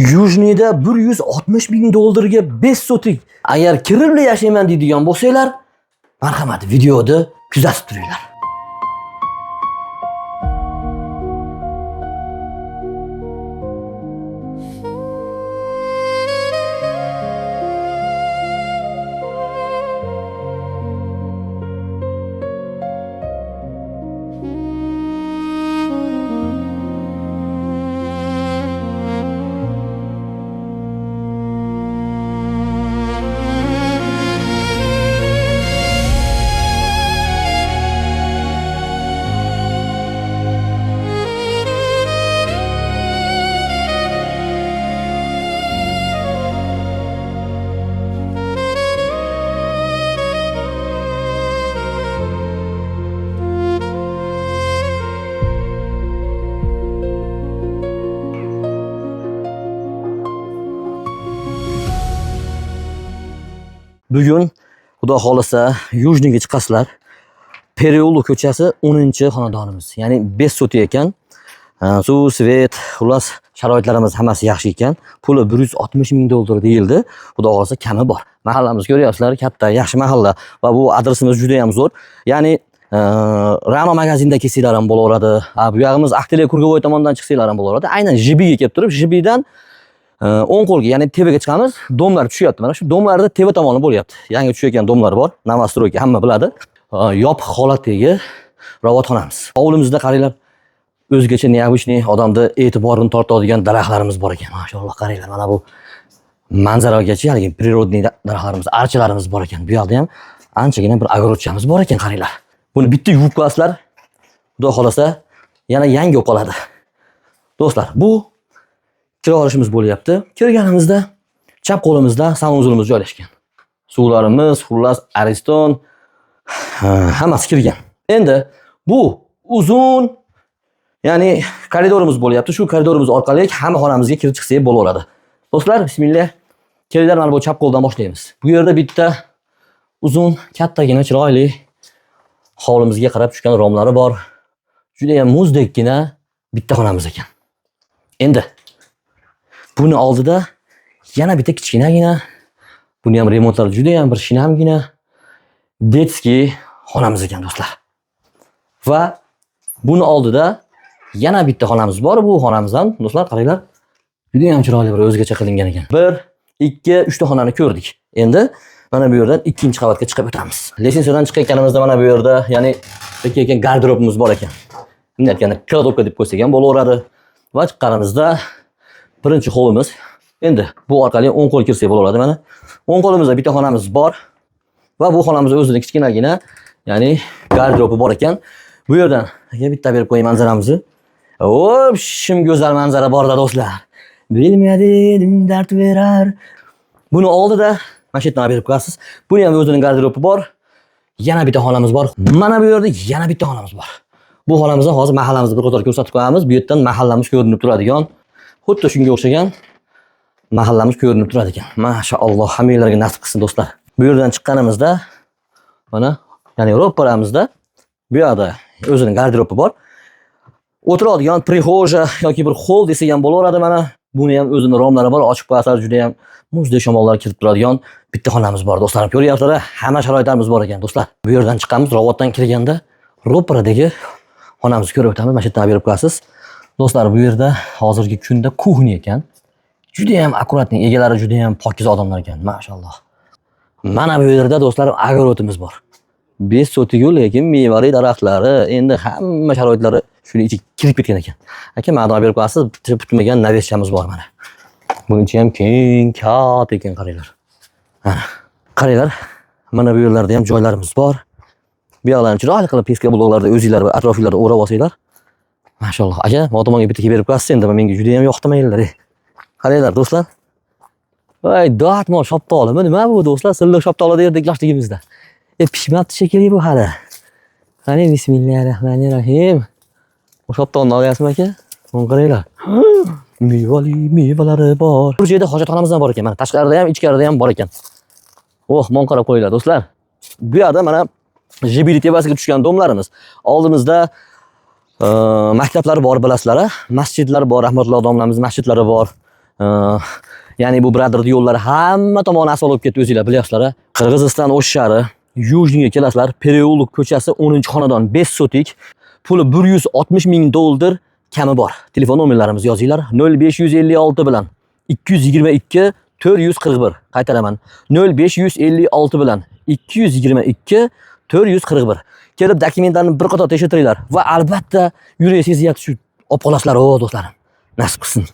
Yujniyda 160 ming dollarga 5 sotik. Agar kirimli yashayman deydigan bo'lsanglar, marhamat, videoni kuzatib turinglar. Bugun Xudo xolasa Yujniga chiqasizlar. Pereulok ko'chasi 10-xonadonimiz. Ya'ni 5 sotik ekan. Suv, svet, xullas sharoitlarimiz hammasi yaxshi ekan. Puli 160 ming dollar deyildi. Xudo xolasa kami bor. Mahallamiz ko'ryapsizlar, katta, yaxshi mahalla va bu adresimiz juda ham zo'r. Ya'ni Rano magazinda kelsanglar ham bo'laveradi. Ha, bu yog'imiz Aktelya Kurgovoy tomondan chiqsanglar ham bo'laveradi. Aynan JBga kelib turib, JBdan o'ng qo'lga, ya'ni tepaga chiqamiz, domlar tushyapti. Mana shu domlarda tepa tomoni bo'lyapti. Yangi tushayotgan domlar bor. Novostroyka hamma biladi. Yopiq holatdagi ravotxonamiz. Hovlimizda qaranglar, o'zgacha необычный odamni e'tiborini tortadigan daraxtlarimiz bor ekan. Mashalloh, qaranglar, mana bu manzaragacha haligi природный daraxtlarimiz, archalarimiz bor ekan. Bu yoqda ham anchagina bir огородchamiz bor ekan, qaranglar. Buni bitta yuvib qo'yasizlar. Xudo xolasa yana yangi bo'lib qoladi. Do'stlar, bu kira olishimiz bo'lyapti. Kirganimizda chap qo'limizda sanuzilimiz joylashgan. Suvlarimiz, xullas Ariston hammasi kirgan. Endi bu uzun, ya'ni koridorimiz bo'lyapti. Shu koridorimiz orqali hamma xonamizga kirib chiqsak bo'laveradi. Do'stlar, bismillah. Kelinglar, mana bu chap qo'ldan boshlaymiz. Bu yerda bitta uzun, kattagina, chiroyli hovlimizga qarab tushgan romlari bor. Juda ham muzdekkina bitta xonamiz ekan. Endi buni oldida yana bitta kichkinagina, buni ham remontlari juda ham bir shinamgina detskiy xonamiz ekan do'stlar. Va buni oldida yana bitta xonamiz bor. Bu xonamizdan do'stlar qaranglar, juda ham chiroyli bir o'zgacha qilingan ekan. 1, 2, 3 ta xonani ko'rdik. Endi mana bu yerdan ikkinchi qavatga chiqib o'tamiz. Lestnitsadan chiqayotganimizda mana bu yerda, ya'ni ekan garderobimiz bor ekan. Bunday aytganda kladovka deb qo'ysak ham bo'laveradi. Va chiqqanimizda birinchi hovlimiz. Endi bu orqali o'ng qo'l kirsak bo'laveradi mana. O'ng qo'limizda bitta xonamiz bor. Va bu xonamiz o'zini kichkinagina, ya'ni garderobi bor ekan. Bu yerdan aka bitta berib qo'yay manzaramizni. O'p, shim go'zal manzara borda do'stlar. Bilmadim dard berar. Buni oldida mana shu yerdan berib qo'yasiz. Buni ham o'zining garderobi bor. Yana bitta xonamiz bor. Mana bu yerda yana bitta xonamiz bor. Bu xonamizni hozir mahallamizni bir qator ko'rsatib qo'yamiz. Bu yerdan mahallamiz ko'rinib turadigan, xuddi shunga o'xshagan mahallamiz ko'rinib turadi ekan. Mashalloh, hammanglarga nasib qilsin do'stlar. Bu yerdan chiqqanimizda mana, ya'ni ro'paramizda bu yoqda o'zining garderobi bor. O'tiradigan prixoja yoki bir hol desak ham bo'laveradi mana. Buni ham o'zining romlari bor, ochib qo'yasizlar, juda ham muzdek shamollar kirib turadigan bitta xonamiz bor do'stlarim. Ko'ryapsizlar, hamma sharoitlarimiz bor ekan do'stlar. Bu yerdan chiqamiz, ravotdan kirganda ro'paradagi xonamizni ko'rib o'tamiz. Mana shu yerdan berib qo'yasiz. Do'stlar, bu yerda hozirgi kunda kuxnya ekan. Juda ham akkuratniy, egalari juda ham pokiza odamlar ekan, mashalloh. Mana bu yerda do'stlar огородimiz bor. 5 sotigu lekin mevali daraxtlari, endi hamma sharoitlari shuni ichiga kirib ketgan ekan. Aka, mana berib qo'yasiz, bitmagan naveschamiz bor mana. Buning ichi ham keng, katta ekan, qaranglar. Mana qaranglar, mana bu yerlarda ham joylarimiz bor. Bu yoqlarni chiroyli qilib peska bloklarda o'zinglar va atrofinglarda o'rab olsanglar. Mashalloh. Aka, bu tomonga bitta kelib berib qo'yasiz endi, menga juda ham yoqdi maylar. Qaranglar do'stlar. Voy, dotmo shoptolimi? Nima bu do'stlar? Silliq shoptoli derdik yoshligimizda. Pishmabdi shekilli bu hali. Qani, bismillahirrohmanirrohim. Bu shoptolni olyapsizmi aka? Buni qaranglar. Mevali mevalari bor. Bu yerda hojatxonamiz ham bor ekan. Mana tashqarida ham, ichkarida ham bor ekan. Oh, mon qarab qo'yinglar do'stlar. Bu yerda mana Jibili tepasiga tushgan domlarimiz. Oldimizda maktablar bor, bilasizlar, masjidlar bor, rahmatulloh domlamiz masjidlari bor. Ya'ni bu birodarni yo'llari hamma tomoni asfalt bo'lib ketdi, o'zinglar bilyapsizlar. A. Qirg'iziston O'sh shahri, Южный ga kelasizlar. Переулок ko'chasi, 10-xonadon, 5 sotik. Puli 160 ming dollar kami bor. Telefon nomerlarimizni yozinglar: 0556 bilan 222 441. Qaytaraman. 0556 bilan 222 441. Kelib dokumentlarni bir qator tekshirtiringlar va albatta yurak sezyapti, shu olib qolasizlar, o do'stlarim. Nasib qilsin.